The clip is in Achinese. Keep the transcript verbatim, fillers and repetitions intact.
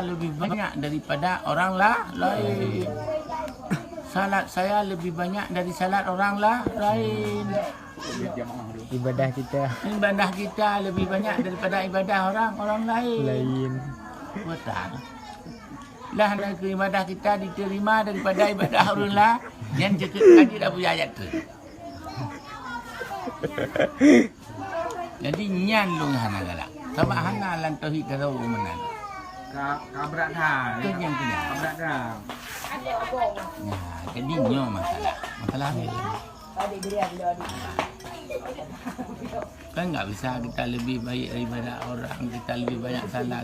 lebih banyak daripada orang la-, lain. Salat saya lebih banyak dari salat orang la-, lain. Ibadah kita. Ibadah kita lebih banyak daripada ibadah orang, orang lain. Lain. Betul. Lah, na keu ibadah kita diterima daripada ibadah orang lain. Nyan cekut tadi dah punya ayat tu. Jadi nyan lôn hana galak. Sabab hana lam tauhid tahu meunan. Ka, ka brat that. Ke nyang kena. Ka brat that. Nah, jadi nyoe masalah. Masalah ni. Kan nggak bisa kita lebih baik daripada orang, kita lebih banyak salah.